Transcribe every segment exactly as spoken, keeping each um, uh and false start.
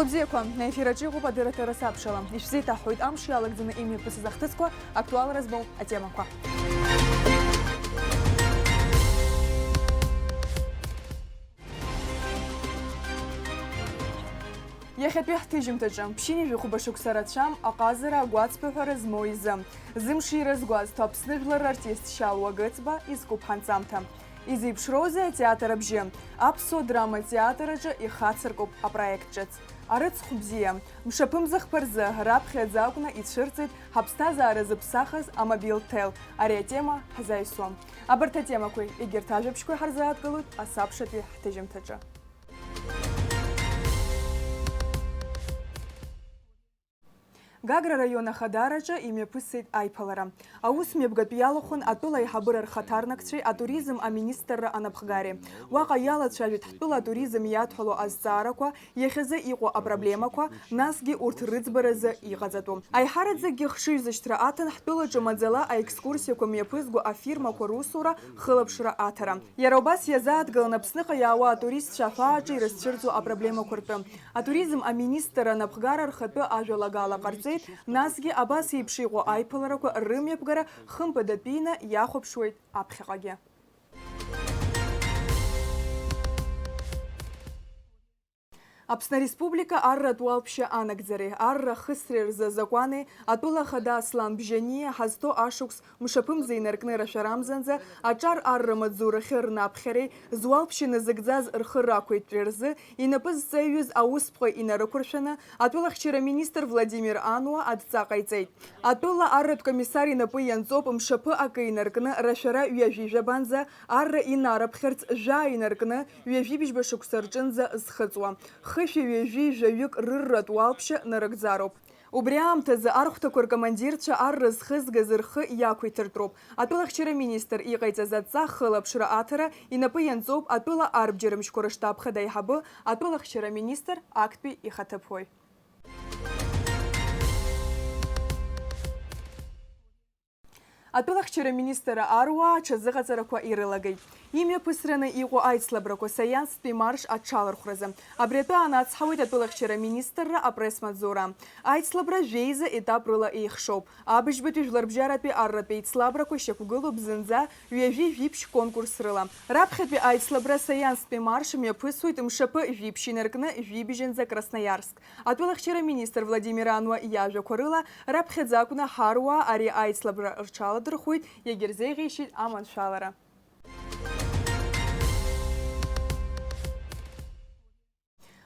Бзиақәа, аефир аҿы иҟоуп адырраҭара сабшала. Ишәзеиҭаҳҳәоит амш иалагӡаны имҩаԥысыз ахҭысқәа, актуалра змоу атемақәа. Иахьатәи ҳҭыжьымҭаҿы, ԥшьынҩажәи хәба шықәса рацәам аҟазара агәацԥыҳәара змоу изы, зымш ирызгәазҭо Аԥсны жәлар рартист Шьалуа Гыцба изкуп ҳанҵамҭа. Изеиԥшроузеи атеатр абжьы? Аԥсуа драма театр аҿы ихацыркуп апроект ҿыц. Арыцхә бзиа, мшаԥымза хԥа рзы, раԥхьаӡа акәны ицәырҵит ҳаԥсҭазаара зыԥсахыз амобилтел. Ари атема ҳзаҩсуам. Абарҭ атемақәеи егьырҭ ажәабжьқәеи ҳарзааҭгылоит асабшатәи ҳҭыжьымҭаҿы. Гагра раион Ахадараҿы имҩаԥысит аиԥылара. Аус мҩаԥгатә иалахәын атәыла аиҳабыра рхаҭарнакцәеи атуризм аминистрра анапхгареи. Уаҟа иалацәажәеит ҳтәыла атуризм иадҳәало азҵаарақәа, иахьазы иҟоу апроблемақәа, насгьы урҭ рыӡбаразы иҟаҵатәу. Аиҳараӡакгьы хшыҩзышьҭра аҭан ҳтәылаҿы маӡала аекскурсиақәа мҩаԥызго афирмақәа русура хылаԥшра аҭара. Иара убас иазааҭгылан Аԥсныҟа иаауа атуристцәа аҳәааҿы ирызцәырҵуа апроблемақәа ртәы. Атуризм аминистрра анапхгара рхатәы ажәалагала ҟарҵеит, насгьы абас еиԥш иҟоу аиԥыларақәа рымҩаԥгара хымԥадатәины иахәаԥшуеит аԥхьаҟагьы. Аԥсны Ареспублика арратә уалԥшьа анагӡареи арра ахысреи рзы азакәани, атәыла ахада Аслан Бжьаниа ҳазҭо ашықәс мшаԥымза инаркны рашәарамзанӡа аҿар арра маҵзурахьы рнаԥхьареи зуалԥшьа иназыгӡаз рхы рақәиҭтәреи рзы инапы зҵаҩыз аусԥҟа инарықәыршәаны, атәылахьчара министр Владимир Ануа адҵа ҟаиҵеит. Атәыла арратә комиссар инапы ианҵоуп мшаԥы акы инаркны рашәара ҩажәи жәабанӡа арра инарыԥхьарц, жәаа инаркны ҩажәи бжьба шықәса рҿынӡа зхыҵуа, хышәи ҩажәи жәаҩык рырратә уалԥшьа нарыгӡароуп. Убри аамҭазы архәҭақәа ркомандирцәа арра зхызгаз рхы иақәиҭыртәроуп. Атәылахьчара министр иҟаиҵаз адҵа хылаԥшра аҭара инапы ианҵоуп атәыла арбџьармшьқәа рыштаб хада аиҳабы, атәылахьчара министр актәи ихаҭыԥуаҩ. Атәылахьчара министр аруаа аҽазыҟаҵарақәа ирылагеит. Имҩаԥысраны иҟоу аицлабрақәа саианстәи марш аҽалархәразы. Абри атәы анацҳауеит атәылахьчара министрра апресс-маҵзура. Аицлабра жәеиза етап рыла еихшоуп. Абыжьбатәи жәларбжьаратәи арратә еицлабрақәа шьақәгылоуп зынӡа ҩажәи жәиԥшь конкурс рыла. Раԥхьатәи аицлабра саианстәи марш мҩаԥысуеит мшаԥы жәиԥшь инаркны жәибжьынӡа Красноиарск. Атәылахьчара министр Владимир Ануа иажәақәа рыла, раԥхьаӡа акәны ҳаруаа ари аицлабра рҽаладырхәит, иагьырзеиӷьеишьеит аманшәалара.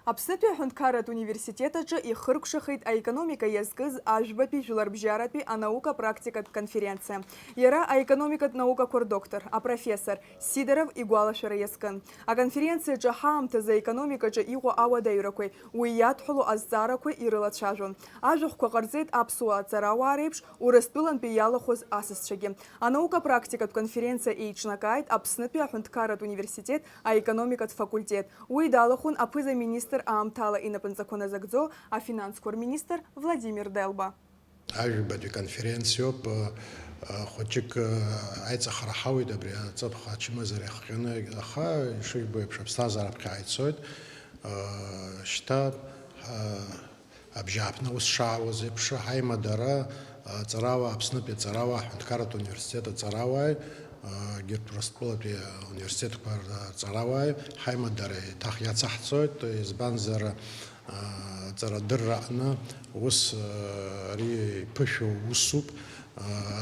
Аԥснытәи аҳәынҭқарратә университет аҿы ихыркәшахеит аекономика иазкыз ажәбатәи жәларбжьаратәи анаука-практикатә конференциа. Иара аекономикатә наукақәа рдоктор, апрофессор Сидоров игәалашәара иазкын. Аконференциаҿы ҳаамҭазы аекономикаҿы иҟоу ауадаҩрақәеи уи иадҳәалоу азҵаарақәеи ирылацәажәон. Ажәахәқәа ҟарҵеит аԥсуа аҵарауаа реиԥш Урыстәылантәи иалахәыз асасцәагьы. Анаука-практикатә конференциа еиҿнакааит Аԥснытәи аҳәынҭқарратә университет аекономикатә факультет. Уи далахәын аԥыза-министр аамҭала инапынҵақәа назыгӡо афинансқәа рминистр Владимир Делба. Ажәабатәи конференциоуп, э, э, хәыҷык, э, аиҵахара ҳауеит абри аҵыԥх ачымазара иахҟьаны, аха, ишыжәбо еиԥш, аԥсҭазаара аԥхьа ҳаицоит. Э, шьҭа, э, абжьааԥны аус шаауаз еиԥш, ҳаимадара, э, аҵарауаа, Аԥснытәи аҵарауаа, аҳәынҭқарратә университет аҵарауааи, э, егьырҭ Урыстәылатәи ауниверситетқәа рҵарауааи ҳаимадара еиҭах иацаҳҵоит, избанзар, Аҵарадырра аҟны ус, ари иԥышәоу усуп,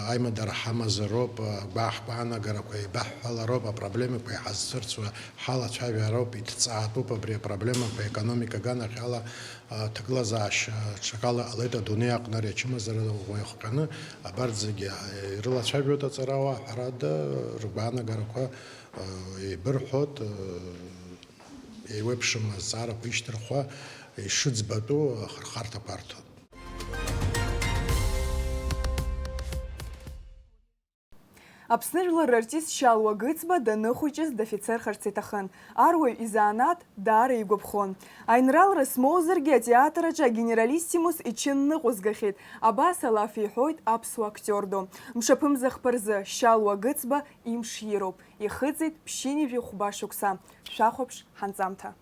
аимадара ҳамазароуп, агәаа-, ҳгәаанагарақәа еибаҳҳәалароуп, апроблемақәа иҳазцәырҵуа ҳалацәажәароуп, иҭҵаатәуп абри апроблемақәа, аекономика аганахьала аҭагылазаашьа ҽакала ҟалеит адунеи аҟны ари ачымазара ӷәӷәа иахҟьаны, абарҭ зегьы ирылацәажәоит аҵарауаа, ҳәарада, ргәаанагарақәа еибырҳәоит. Еиуеиԥшым азҵаарақәа ишьҭырхуа ишыӡбатәу ахырхарҭақәа арҭоит. Аԥсны жәлар рартист Шьалуа Гыцба даныхәыҷыз дафицерхарц иҭахын. Аруаҩ изанааҭ даара игәаԥхон. Аинралра смоузаргьы атеатр аҿы агенералиссимус ичынныҟәызгахьеит. Абас алаф иҳәоит аԥсуа актиор ду. Мшаԥымза хԥа рзы Шьалуа Гыцба имш ироуп. Ихыҵит ԥшьынҩажәи хәба шықәса. Шәахәаԥш ҳанҵамҭа.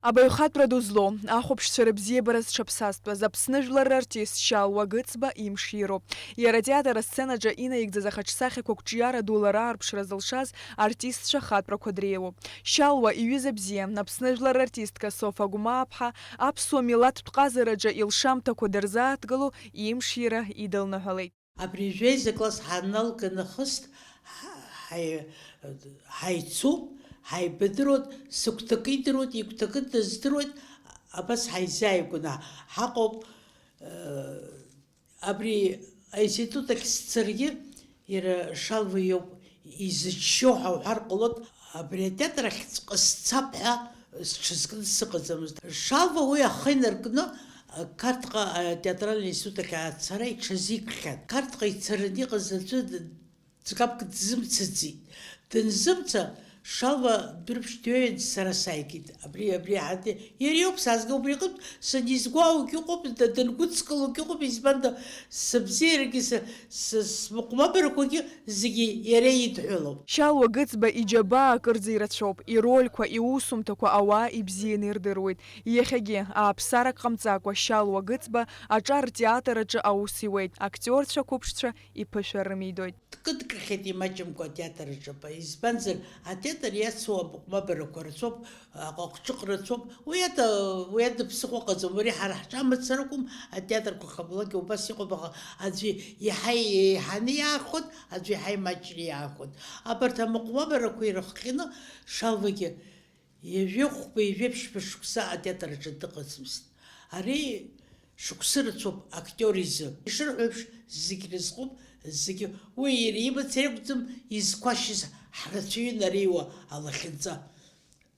Абаҩхатәра ду злоу, ахәаԥшцәа рыбзиабара зҽаԥсазтәыз Аԥсны жәлар рартист Шьалуа Гыцба имшироуп. Иара атеатр асценаҿы инаигӡаз ахаҿсахьақәа қәҿиара дула раарԥшра зылшаз артистцәа хатәрақәа дреиуоуп. Шьалуа иҩыза бзиа, Аԥсны жәлар рартистка Софа Гәмааԥҳа, аԥсуа милаҭтә ҟазараҿы илшамҭақәа дырзааҭгыло имшира идылныҳәалеит. Абри жәеиза класс ҳаналга нахыс ҳа-, ҳаи-, ҳаицуп, ҳаибадыруеит, сыгәҭакы идыруеит, игәҭакы дыздыруеит, абас ҳаизааигәаны ҳаҟоуп. Э, абри аинститут ахь сцаргьы, иара Шалва иоуп изыччо ҳәа уҳәар ҟалоит, абри атеатр ахьҵәҟьа сцап ҳәа сҽазкны сыҟаӡамызт. Шалва уи ахы инаркны, Қарҭҟа атеатральный институт ахь ацара иҽазикхьан. Қарҭҟа ицараны иҟаз аӡәы ӡӷабк дзымцаӡеит. Дынзымца, Шалва дәырԥшь дҩеин сара сааигеит. Абри, абри ҳади-, иара иоуп саазга, убри аҟынтә санизгәааугьы ыҟоуп, да-, дангәыдскылогьы ыҟоуп, избанда, сыбзиарагьы, са, са, смыҟәмабарақәагьы зегьы иара идҳәалоуп. Шьалуа Гыцба иџьабаа акырӡа ирацәоуп, ирольқәа, иусумҭақәа ауаа ибзианы ирдыруеит. Иахьагьы, ааԥсарак ҟамҵакәа, Шьалуа Гыцба аҿар театр аҿы аус иуеит, актиорцәа қәыԥшцәа иԥышәа рымидоит. Дкыдкрахьеит имаҷымкәа атеатр аҿы, избанзар, атеатр иацу амыҟәмабарақәа рацәоуп, аҟыҟҿыҟ рацәоуп. Уи ада, уи ада ԥсыхәа ыҟаӡам, уи ҳара ҳҿы амацара акәым, атеатрқәа хабалакгьы убас иҟоуп, аха аӡәы иаҳа еиҳаны иаахәоит, аӡәы иаҳа имаҷны иаахәоит. Абарҭ амыҟәмабарақәа ирыхҟьаны Шалвагьы ҩажәи хәба, ҩажәи ԥшьба шықәса атеатр аҿы дыҟаӡамызт. Ари шықәсы рацәоуп актиор изы. Ишырҳәо еиԥш, зегь рызҟуп, зегьы. Уи иара имацара иакәӡам изқәашьыз ҳрацәаҩын ари уа алахьынҵа.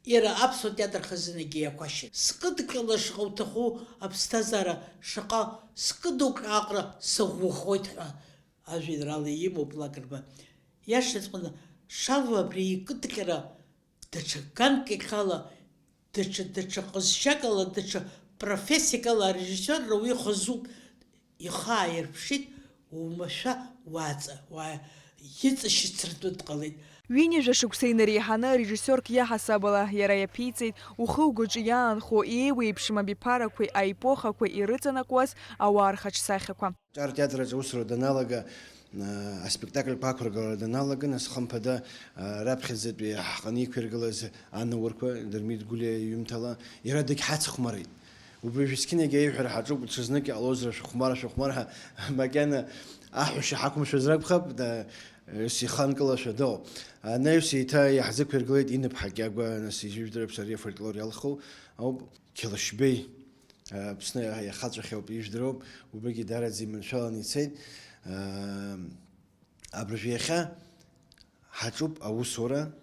Иара аԥсуа театр хазынагьы иақәашьит. Скыдкьала шаҟа уҭаху аԥсҭазаара, шаҟа скыдукьа Аҟәра сыӷәӷәахоит ҳәа ажәеинраала имоуп Лакрба. Иашаҵәҟьаны, Шалва абри икыдкьара даҽа ганк иахьала, даҽа, даҽа ҟазшьакала, даҽа профессиакала арежиссиорра уи хазуп, ихы ааирԥшит, уамашәа уаҵа, уа-, иҵашьыцратәы дҟалеит. Ҩынҩажәа шықәса инареиҳаны арежиссиорк иаҳасабала иара иаԥиҵеит, ухы-угәаҿы иаанхо еиуеиԥшым абиԥарақәеи аепохақәеи ирыҵанакуаз ауаа рхаҿсахьақәа. Аҿар театр аҿы аусура даналага, а, аспектакльқәа ақәыргылара даналага, нас хымԥада, а, раԥхьаӡатәи ҳҟны иқәиргылаз анаурқәа, Дырмит Гәлиа иҩымҭала, иара дагьҳацхәмарит. Убри Жәысқьынагьы аиҳәара ҳаҿуп, ҽазнык иҟалозар шәыхәмар, шәыхәмар ҳәа, макьана аҳәашьа ҳақәымшәазар акәхап, да, ус иханкылашәа дыҟоуп. Анаҩс еиҭа иаҳзықәиргылеит Инап Ҳакьагәа, нас ижәижәдырҩаԥ сара фольклор иалху ауп, Қьалышьбеи. Аԥсны иахаҵәахьоуп, ижәдыруп, убригьы даараӡа иманшәаланы ицеит. Абыржәы иахьа ҳаҿуп аусура,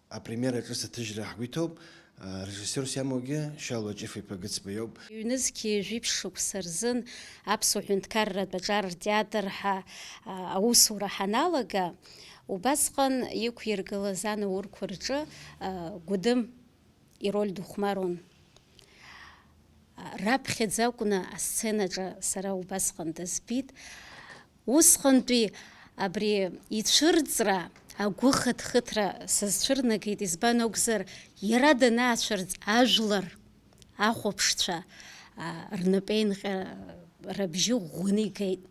апремиера аҿы саҭыжьра ҳгәы иҭоуп, арежиссиорс иамоугьы Шьалуа Ҷыф-иԥа Гыцба иоуп. Ҩнызқьи жәиԥшь шықәса рзын Аԥсуа ҳәынҭқарратә аҿар ртеатр ҳәа, а, аусура ҳаналага, убасҟан иқәиргылаз анаурқәа рҿы, а, Гәыдым ироль дыхәмаруан. Раԥхьаӡа акәны асценаҿы сара убасҟан дызбеит. Усҟантәи абри ицәырҵра, агәыхыҭхыҭра сызцәырнагеит, избан акәзар, иара данаацәырҵ, ажәлар, ахәаԥшцәа, а, рнапеинҟьа рыбжьы ӷәӷәаны игеит.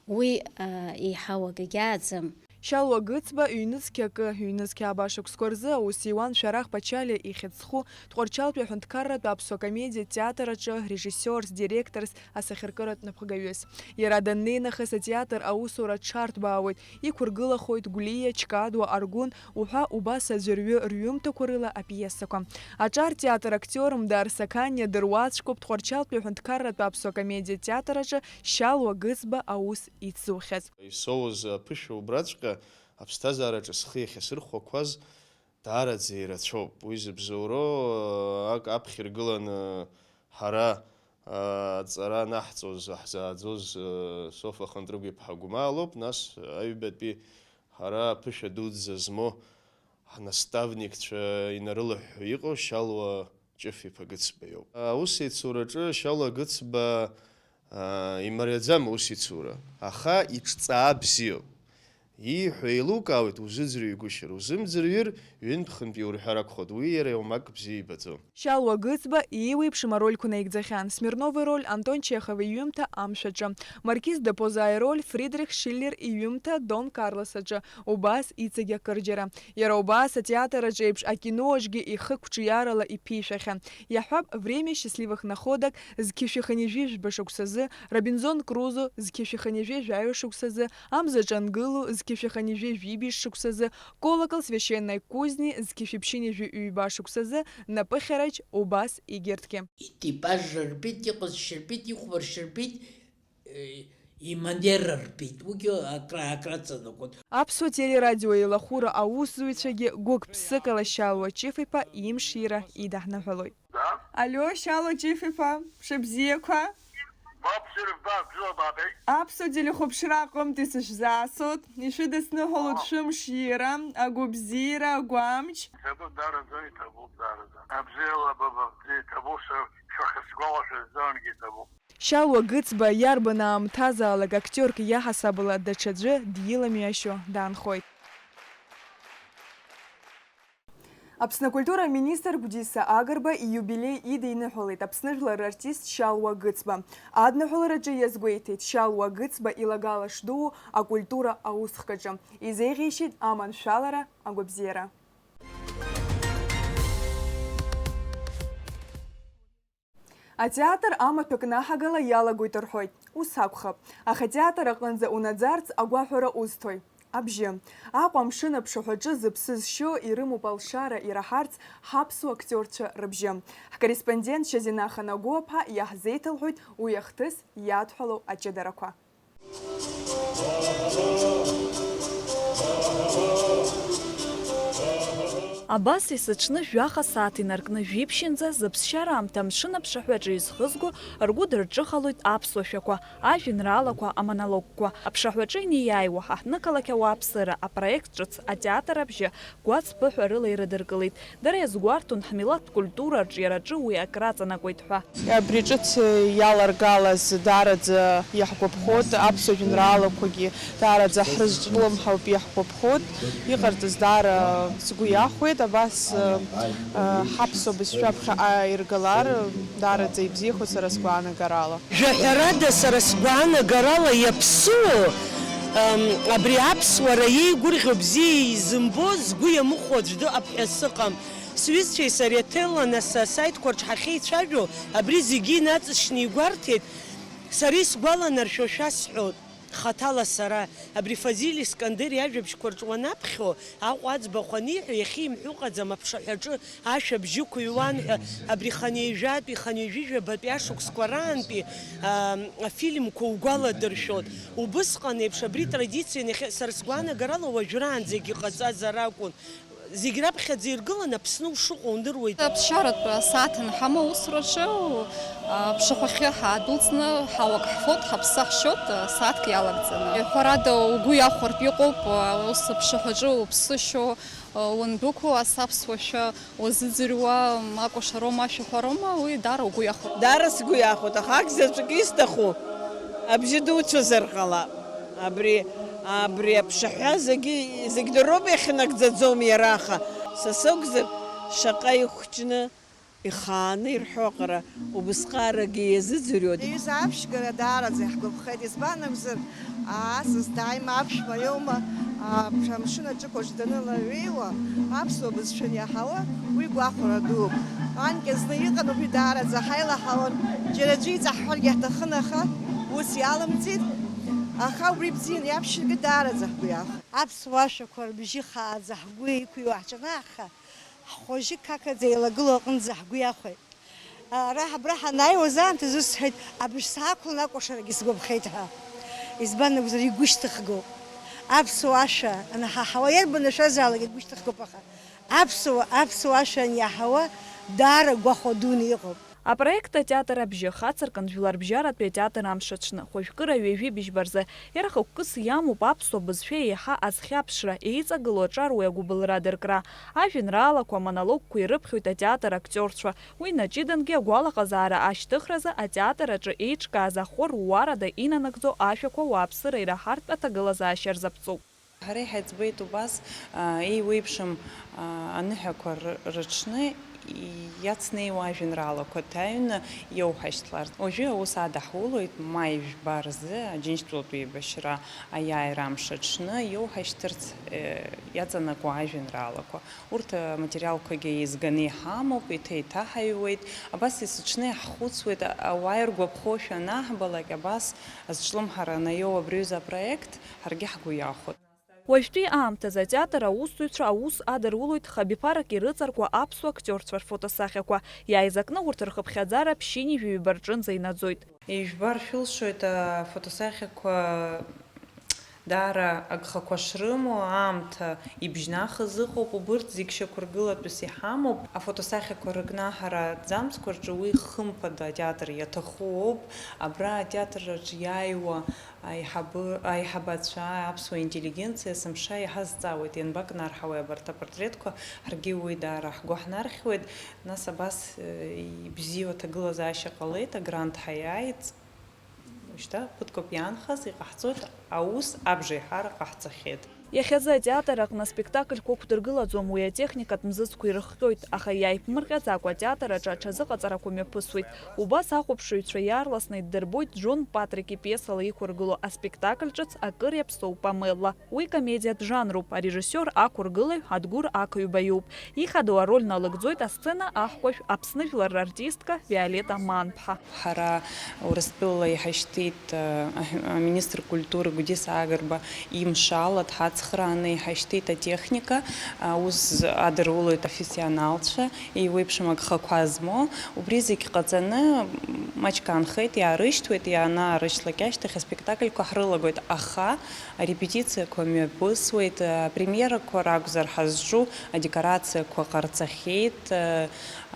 Уи, а, еиҳау акгьы ааӡам. Шьалуа Гыцба ҩнызқьи акы, ҩнызқьи ааба шықәсқәа рзы аус иуан Шәарах Ԥачалиа ихьыӡ зху Тҟәарчалтәи аҳәынҭқарратә аԥсуа комедиатә театр аҿы режиссиорс, директорс, асахьаркыратә напхгаҩыс. Иара даннеи нахыс атеатр аусура аҽарҭбаауеит, иқәыргылахоит Гәлиа, Чкадуа, Аргәын уҳәа убас аӡәырҩы рҩымҭақәа рыла апиесақәа. Аҿар театр актиор Мдар Сақаниа дыруаӡәкуп Тҟәарчалтәи аҳәынҭқарратә аԥсуа комедиатә театр аҿы Шьалуа Гыцба аус ицзухьаз. Исоуз аԥышәа убраҵәҟьа аԥсҭазаараҿы схы иахьасырхәақәаз даараӡа ирацәоуп. Уи зыбзоуроу, ак аԥхьа иргыланы ҳара, а, аҵара анаҳҵоз, ҳзааӡоз, а, Софа Хантрыгә-иԥҳа Гәмаа лоуп, нас аҩбатәи ҳара аԥышәа дуӡӡа змоу ҳнаставникцәа инарылыҳәҳәо иҟоу Шьалуа Ҷыф-иԥа Гыцба иоуп. Аусеицураҿы Шьалуа Гыцба, а, имариаӡам аусеицура, аха иҿҵаа бзиоуп. Ииҳәо еилукаауеит узыӡырҩгәышьар, узымӡырҩыр, ҩынтә-хынтә иурҳәар акәхоит, уи иара иоумак бзиа ибаӡом. Шьалуа Гыцба еиуеиԥшым арольқәа наигӡахьан, Смирнови ироль Антон Чехов иҩымҭа Амшә аҿы, Маркиз де Поза ироль Фридрих Шиллер иҩымҭа Дон Карлос аҿы, убас иҵегь акырџьара. Иара убас атеатр аҿы еиԥш акино аҿгьы ихы қәҿиарала иԥишәахьан. Иаҳҳәап, Время счастливых находок зқьи жәшәи хынҩажәи жәба шықәсазы, Робинзон Крузо зқьи жәшәи хынҩажәи жәаҩа шықәсазы, Амзаҿа ангылоу зқьи жәшәи хынҩажәи жәибжь шықәсазы, Колокол священной кузни зқьи жәшәи ԥшьынҩажәи ҩба шықәсазы, Напыхьарач убас егьырҭгьы. Итипажра рбеит, иҟазшьа рбеит, ихәмаршьа рбеит, э, иманера рбеит, уигьы акра-, акраҵанакуан. Аԥсуа телерадио еилахәыра аусзуҩцәагьы гәык-ԥсыкала Шьалуа Чиф-иԥа имшира идаҳныҳәалоит. Да? Алио, Шьалуа Чиф-иԥа, мшыбзиақәа! Бабзиара, ббаа, бзиала баабеит. Аԥсуа телехәаԥшра аҟынтәи сышәзаасоит, ишәыдысныҳәалоит шәымшира, агәабзиара, агәамч. Иҭабуп, даараӡа иҭабуп, даараӡа. Абзиала баба, бзиа иҭабуп, шәа-, шәахьысгәалашәаз зонгьы иҭабуп. Шьалуа Гыцба иарбан аамҭазаалак актиорк иаҳасабала даҽаӡәы диламҩашьо даанхоит. Аԥсны акультура аминистр Гәдиса Агрба ииубилеи идиныҳәалеит Аԥсны жәлар рартист Шьалуа Гыцба. Адныҳәалараҿы иазгәеиҭеит Шьалуа Гыцба илагала шдуу акультура аусхкаҿы. Изеиӷьеишьеит аманшәалара, агәабзиара. Атеатр амаҭәа кнаҳагала иалагоит рҳәоит. Ус акәхап. Аха атеатр аҟынӡа унаӡарц агәаҳәара узҭои? Абжьы. Аҟәа амшын аԥшаҳәаҿы зыԥсы зшьо ирымоуп алшара ираҳарц ҳаԥсуа актиорцәа рыбжьы. Ҳкорреспондент Шьазина Ханагәыаԥҳа иаҳзеиҭалҳәоит уи ахҭыс иадҳәалоу аҷыдарақәа. Абас есыҽны жәаха сааҭ инаркны жәиԥшьынӡа зыԥсшьара аамҭа амшын аԥшаҳәаҿы изхызго ргәы дырҿыхалоит аԥсуа шәақәа, ажәеинраалақәа, амонологқәа. Аԥшаҳәаҿы инеиааиуа ҳаҳҭнықалақь ауааԥсыра апроект ҿыц атеатр абжьы гәац-ԥыҳәа рыла ирыдыркылеит. Дара иазгәарҭон ҳмилаҭтә культура арҿиараҿы уи акраҵанакуеит ҳәа. Абри ҿыц иаларгалаз даараӡа иаҳгәаԥхоит, аԥсуа жәеинраалақәагьы даараӡа ҳрызҿлымҳауп, иаҳгәаԥхоит. Иҟарҵаз даара сгәы иахәеит, абас, э, э, ҳаԥсуа бызшәа ԥхьаҟа иргалар, даараӡа ибзиахоит сара сгәаанагарала. Жәаҳәарада, сара сгәаанагарала иаԥсуоу, ам, абри аԥсуара иеигәырӷьо бзиа изымбо, згәы иамыхәо аӡә дыҟап ҳәа сыҟам. Сҩызцәеи сареи аҭелла нас асаитқәа рҿы ҳахьеицәажәо, абри зегьы инаҵшьны игәарҭеит. Сара исгәаланаршәо шәасҳәоит. Хаҭала сара, абри Фазиль Искандер иажәабжьқәа рҿы уанаԥхьо, Аҟәа аӡбахә аниҳәо, иахьа имҳәо ыҟаӡам, аԥшаҳәаҿы ашә абжьы ықәыҩуан ҳәа, абри хынҩажәатәи, хынҩажәижәабатәи ашықәсқәа раантәи, аа, афильмқәа угәаладыршәоит. Убысҟан еиԥш абри традициан иахьа, сара сгәаанагарала, уажәраанӡагьы иҟаҵазар акәын. Зегь раԥхьаӡа иргылан Аԥсны ушыҟоу уныруеит. Аԥсшьаратә асааҭ анҳамоу аусураҿы, аԥшахәахьы ҳаадәылҵны, ҳауак ҳфоит, ҳаԥсы ахшьоит, асааҭк иалагӡаны. Ҳәарада, угәы иахәартә иҟоуп, ус аԥшаҳәаҿы уԥсы шьо, уандәықәу, ас аԥсуа шәа уазыӡырҩуа, акәашароума, ашәаҳәароума, уи даара угәы иахәоит. Даара сгәы иахәоит, аха акзаҵәык исҭаху абжьы дуцәазар ҟалап. Абри, абри аԥшаҳәа зегьы, зегь дыроуп, иахьынагӡаӡом иара, аха са сакәзар, шаҟа ихәҷны, ихааны ирҳәо аҟара убысҟарагьы иазыӡырҩуеит. Иҩыза аԥшьгара даараӡа иаҳгәаԥхеит, избан акәзар, асас дааим аԥшәма иоума, аԥ-, амшын аҿықәаҿ данылаҩеиуа, аԥсуа бызшәа аниаҳауа, уи гәахәара дууп. Анкьа зны иҟан убри даараӡа ҳаилаҳауан, џьара аӡәы иҵаҳҳәаргьы ҳҭахын, аха ус иалымҵит. Аха убри бзианы иаԥшьыргьы даараӡа ҳгәы иахәеит. Аԥсуа ашәақәа рбжьы хааӡа ҳгәы иқәыҩуа ҳҿанааха, ҳхәажьы қақаӡа еилагылоу аҟынӡа ҳгәы иахәеит. Ара абра ҳанааиуаз аамҭазы сҳәеит, абжь саақәлан акәашарагьы сгәаԥхеит ҳәа. Избан акәзар, игәышьҭыхгоуп. Аԥсуа ашәа анаҳаҳауа, иарбан ашәазаалак игәышьҭыхгоуп, аха аԥсуа, аԥсуа ашәа аниаҳауа, даара гәахәа дуны иҟоуп. Апроект атеатр абжьы хацыркын жәларбжьаратәи атеатр амш аҽны, хәажәкыра ҩажәи быжьба рзы, иара хықәкыс иамоуп аԥсуа бызшәа еиҳа азхьаԥшра, еиҵагылоу аҿар уи агәыбылра адыркра. Ажәеинраалақәа, амонологқәа ирыԥхьоит атеатр актиорцәа. Уи наҷыдангьы агәалаҟазаара ашьҭыхразы атеатр аҿы еиҿкааз ахәы руарада инанагӡо ашәақәа уааԥсыра ираҳартә аҭагылазаашьа рзаԥҵоуп. Ҳара иҳаиҵбеит убас, а, еиуеиԥшым, а, аныҳәақәа ры-, рыҽны иацнеиуа ажәеинраалақәа ҭаҩны иоуҳашьҭларц. Уажәы аус адаҳулоит, маи жәба рзы Аџьынџьтәылатә еибашьра аиааира амш аҽны иоуҳашьҭырц, э, иаҵанакуа ажәеинраалақәа. Урҭ аматериалқәагьы еизганы иҳамоуп, иҭеиҭаҳаҩуеит. Абас есыҽны иаҳхәыцуеит, а-, ауаа иргәаԥхошәа анаҳбалак, абас азҿлымҳара анаиоу абри аҩыза апроект ҳаргьы ҳгәы иахәоит. Уажәтәи аамҭазы атеатр аусзуҩцәа аус адырулоит хабиԥарак ирыҵаркуа аԥсуа актиорцәа рфотосахьақәа. Иааизакны урҭ рхыԥхьаӡара ԥшьынҩажәи ҩба рҿынӡа инаӡоит. Ижәбар шәылшоит, афотосахьақәа даара агхақәа шрымоу, аамҭа ибжьнахыз ыҟоуп, убырҭ зегь шьақәыргылатәыс иҳамоуп. Афотосахьақәа рыкнаҳара аҭӡамцқәа рҿы уи хымԥада атеатр иаҭаху ауп. Абра атеатр аҿы иааиуа аиҳабы-, аиҳабацәа, аԥсуа интеллигенциа есымша иҳазҵаауеит, ианбакнарҳауеи абарҭ апортретқәа, ҳаргьы уи даара ҳгәы ҳнархьуеит. Нас абас, э, ибзиоу аҭагылазаашьа ҟалеит, агрант ҳаиааит. Шьҭа ԥыҭкоуп иаанхаз, иҟаҳҵоит, аус абжеиҳара ҟаҳҵахьеит. Иахьазы атеатр аҟны аспектакльқәа ықәдыргылаӡом, уи атехникатә мзызқәа ирыхҟьоит, аха иааиԥмырҟьаӡакәа атеатр аҿы аҽазыҟаҵарақәа мҩаԥысуеит. Убас ахәаԥшыҩцәа иаарласны иддырбоит Џьон Патрик ипиесала иқәыргылоу аспектакль ҿыц Акыр иаԥсоу Памелла. Уи комедиатә жанруп, арежиссиор ақәыргылаҩ Адгәыр Ақаҩба иоуп. Ихадоу ароль налыгӡоит асцена аҳкәажә, Аԥсны жәлар рартистка Виолетта Манԥҳа. Ҳара Урыстәыла иҳашьҭит, э, аҳ-, аминистр культуры Гәдиса Агрба имшала дҳацхрааны иҳашьҭит атехника, аус адырулоит профессионалцәа, еиуеиԥшым агхақәа змоу. Убри зегь ҟаҵаны, м, маҷк аанхеит, иаарышьҭуеит, ианаарышьҭлак ашьҭахь аспектакльқәа ҳрылагоит, аха арепетициақәа мҩаԥысуеит, апремиерақәа ракәзар ҳазҿу адекорациақәа ҟарҵахьеит,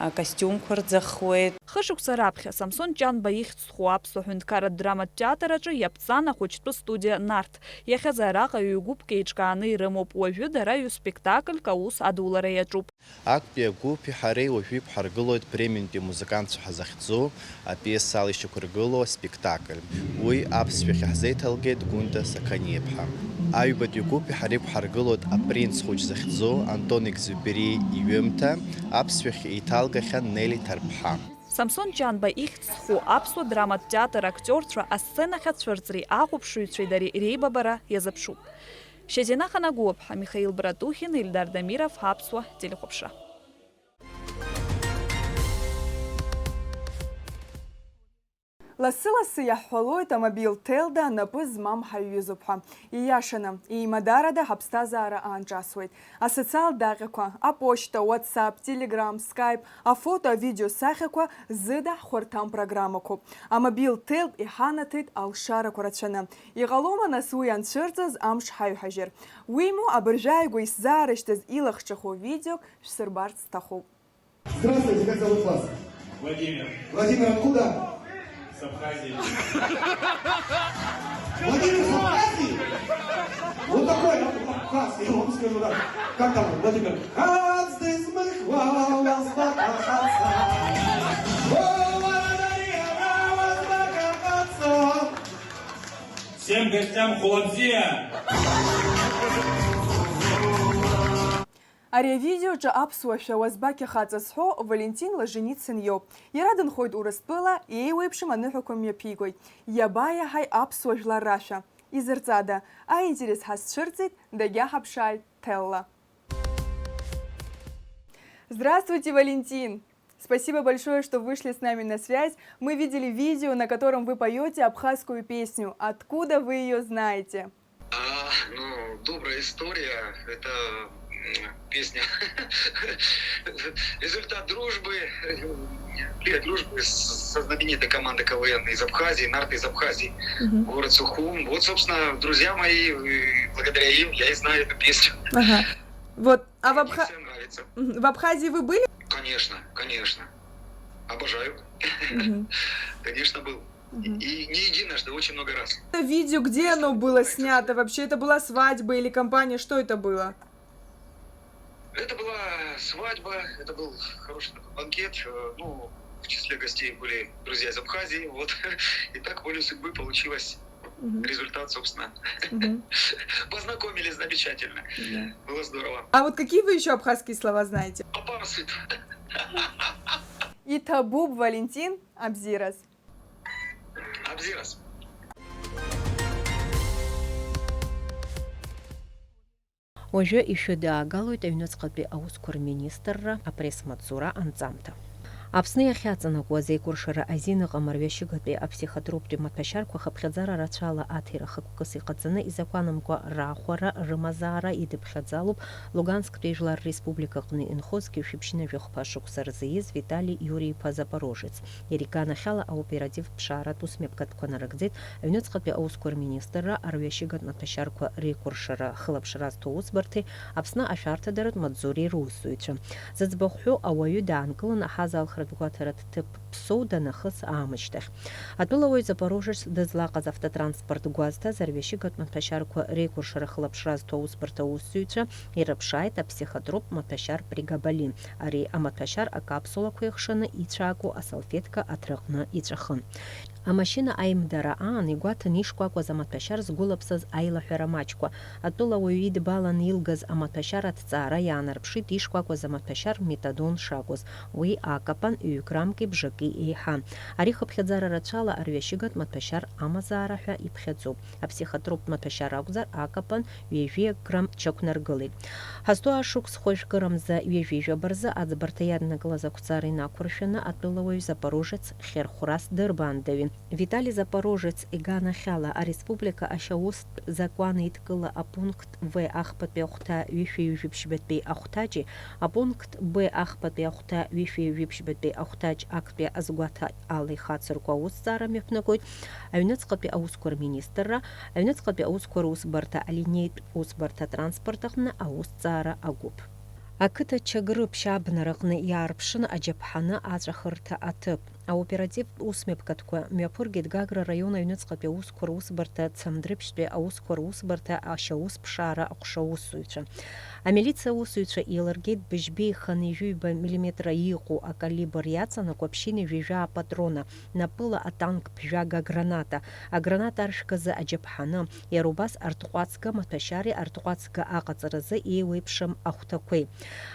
акостиумқәа рӡахуеит. Хышықәса раԥхьа Самсон Ҷанба ихьӡ зху аԥсуа ҳәынҭқарратә драматә театр аҿы иаԥҵан ахәыҷтәы студиа Нарҭ. Иахьазы араҟа ҩ-гәыԥк еиҿкааны ирымоуп, уажәы дара ҩ-спектакльк аус адулара иаҿуп. Актәи агәыԥи ҳареи уажәы иқәҳаргылоит Бременнтәи амузыкантцәа ҳәа захьӡу апиесала ишьақәыргылоу аспектакль. Уи аԥсшәахь иаҳзеиҭалгеит Гәында Сақаниаԥҳа. Аҩбатәи агәыԥи ҳареи иқәҳаргылоит Апринц хәыҷ захьӡу Антон Екзиупери иҩымҭа, аԥсшәахь еиҭалгахьан Нели Ҭарԥҳа. Самсон Ҷанба ихьӡ зху аԥсуа драматә театр актиорцәа асценахь ацәырҵреи ахәаԥшыҩцәеи дареи реибабара иазыԥшуп. Шьазина Ханагәыаԥҳа, Михаил Братухин, Ильдар Дамиров, Аԥсуа телехәаԥшра. Лассы-лассы иаҳҳәалоит амобил Телда анапы змам ҳаиҩызоуп ҳәа. Ииашаны, еимадарада ҳаԥсҭазаара аанҿасуеит. Асоциалтә даҟьақәа, аԥошьҭа, WhatsApp, Telegram, Skype, афото, авидео сахьақәа зыда ҳхәарҭам программақәоуп. Амобил Тел иҳанаҭеит алшарақәа рацәаны. Иҟалома, нас, уи анцәырҵыз амш ҳаҩҳажьыр? Уимоу, абыржәы ааигәа исзаарышьҭыз илахҿыху видеок шәсырбарц сҭахуп. Здравствуйте, как зовут вас? Владимир. Владимир, откуда? С Абхазии. Владимир с Абхазии? Вот такой абхазский, я вам скажу, да. Как там, Владимир? Всем гостям Хуланзия! Ари авидеоҿы аԥсуа шәа уазбақь ахаҵа зҳәо Валентин Лаженицин иоуп. Иара дынхоит Урыстәыла, еиуеиԥшым аныҳәақәа мҩаԥигоит. Иабаиаҳаи аԥсуа жәлар рашәа? Изырҵада? Аинтерес ҳазцәырҵит, дагьаҳаԥшааит Телла. Здравствуйте, Валентин! Спасибо большое, что вышли с нами на связь. Мы видели видео, на котором вы поёте абхазскую песню. Откуда вы её знаете? А, ну, добрая история. Это, м, песня. Результат дружбы, э, дружбы с-, со знаменитой командой К В Н из Абхазии, Нарты из Абхазии, Мгм. Город Сухум. Вот, собственно, друзья мои, и благодаря им я и знаю эту песню. Ага. Вот, а в Мне Абха-, всем нравится. Мгм. В Абхазии вы были? Конечно, конечно. Обожаю. Мгм. Конечно, был. Мгм. И не единожды, очень много раз. Это видео, где оно было снято вообще? Это была свадьба или компания? Что это было? Это была свадьба, это был хороший такой банкет. Э, ну, в числе гостей были друзья из Абхазии, вот. И так волей судьбы получилось. Мгм. Результат, собственно. Мгм. Познакомились замечательно. Да. Было здорово. А вот какие вы ещё абхазские слова знаете? Апарасит. Иҭабуп, Валентин, абзиараз. Абзиараз. Уажәы ишәыдаагалоит аҩныҵҟатәи аусқәа рминистрра апресс-маҵзура анҵамҭа. Аԥсны иахьаҵанакуаз еикәыршара азин ыҟам арҩашьыгатәи аԥсихотроптәи маҭәашьарқәа хыԥхьаӡара рацәала аҭира хықәкыс иҟаҵаны изакәанымкәа раахәара рымазаара идыԥхьаӡалоуп Лугансктәи Жәлар Республика аҟны инхо зқьи жәшәи ԥшьынҩажәи хԥа шықәса рзы ииз Витали Иури-иԥа Запорожец. Иара иганахьала аоперативтә ԥшааратә усмҩаԥгатәқәа нарыгӡеит аҩныҵҟатәи аусқәа рминистрра арҩашьыгатә маҭәашьарқәа реикәыршара хылаԥшра зҭо аусбарҭеи Аԥсны ашәарҭадаратә маҵзуреи русзуҩцәа. Зыӡбахә ҳәоу ауаҩы даанкылан аҳазаалхратә гәаҭаратә ҭыԥ Ԥсоу данахыс аамышьҭахь. Атәылауаҩ Запорожец дызлаҟаз автотранспорт гәазҭаз арҩашьыгатә маҭәашьарқәа реикәыршара хылаԥшра зҭо аусбарҭа аусзуҩцәа ирыԥшааит аԥсихотроптә маҭәашьар прегабалин. Ари амаҭәашьар акапсулақәа еихшаны ицәааго асалфеҭка аҭраҟны иҵәахын. Амашьына аимдара аан игәаҭаны ишкәакәаз амаҭәашьар згәылаԥсаз аилаҳәара маҷқәа, атәылауаҩ идбаланы илгаз амаҭәашьар аҭҵаара иаанарԥшит ишкәакәаз амаҭәашьар метадон шакәыз, уи акапан ҩ-граммки бжаки еиҳан. Ари хыԥхьаӡара рацәала арҩашьыгатә маҭәашьар амазаара ҳәа иԥхьаӡоуп. Аԥсихотроптә маҭәашьар акәзар, акапан ҩажәи грамм чақәнаргылеит. Ҳазҭоу ашықәс хәажәкырамза ҩажәи жәаба рзы аӡбарҭа иаднакылаз ақәҵара инақәыршәаны атәылауаҩ Запорожец хьырхәрас дырбаандаҩын. Витали Запорожец иганахьала ареспублика ашьаустә закәан еидкыла апункт В ахԥатәи ахәҭа ҩышәи ҩажәи ԥшьбатәи ахәҭаҷи, апункт Б ахԥатәи ахәҭа ҩышәи ҩажәи ԥшьбатәи ахәҭаҷ актәи азгәаҭа ала ихацырку аусҭҵаара мҩаԥнагоит аҩныҵҟатәи аусқәа рминистрра, аҩныҵҟатәи аусқәа русбарҭа алинеитә усбарҭа атранспорт аҟны аусҭҵаара агәыԥ. Ақыҭа Чагрыԥшь абнараҟны иаарԥшын аџьаԥҳаны аҵәахырҭа аҭыԥ. Аоперативтә усмҩаԥгатәқәа мҩаԥыргеит Гагра раион аҩныҵҟатәи аусқәа русбарҭа Цандрыԥшьтәи аусқәа русбарҭа ашьаус ԥшаара аҟәша аусзуҩцәа. Амилициа аусзуҩцәа еилыргеит быжьбеи хынҩажәи ҩба миллиметра иҟоу акалибр иаҵанакуа ԥшьынҩажәи жәаа патрона, напыла атанк ԥжәага граната, аграната аршәказы аџьаԥҳаны, иара убас арҭҟәацга маҭәашьареи арҭҟәацга аҟаҵаразы еиуеиԥшым ахәҭақәеи.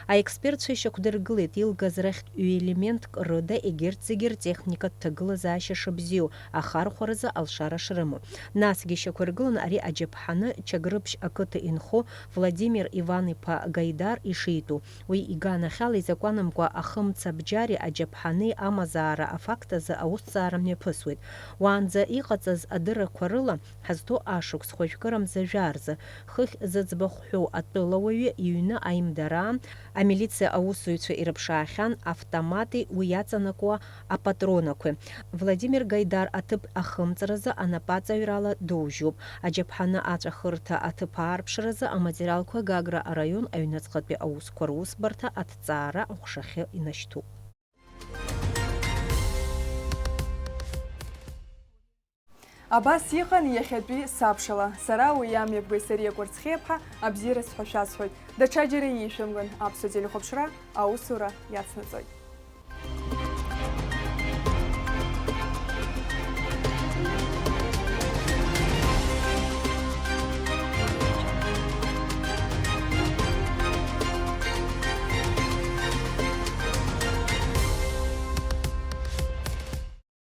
Аекспертцәа ишьақәдыргылеит, илгаз рахьтә ҩ-елементк рыда егьырҭ зегьы ртехникатә ҭагылазаашьа шыбзиоу, ахархәаразы алшара шрымоу. Насгьы ишьақәыргылан ари аџьаԥҳаны Чагрыԥшь ақыҭа инхо Владимир Иван-иԥа Гаидар ишитәу. Уи иганахьала изакәанымкәа ахымца бџьари аџьаԥҳани амазаара афакт азы аусҭҵаара мҩаԥысуеит. Уаанӡа иҟаҵаз адыррақәа рыла, ҳазҭоу ашықәс хәажәкырамза жәаа рзы, хыхь зыӡбахә ҳәоу атәылауаҩы иҩны аимдараан, амилициа аусзуҩцәа ирыԥшаахьан автомати уи иаҵанакуа апатронақәеи. Владимир Гаидар аҭыԥ ахымҵразы анапаҵаҩрала доужьуп. Аџьаԥҳаны аҵәахырҭа аҭыԥ аарԥшразы аматериалқәа Гагра араион аҩныҵҟатәи аусқәа русбарҭа аҭҵаара аҟәшахьы инашьҭуп. Абас иҟан иахьатәи сабшала. Сара уи амҩаԥгаҩ Сариа Кәарцхиаԥҳа абзиараз ҳәа шәасҳәоит. Даҽаџьара иишәымган, аԥсуа телехәаԥшра аусура иацнаҵоит.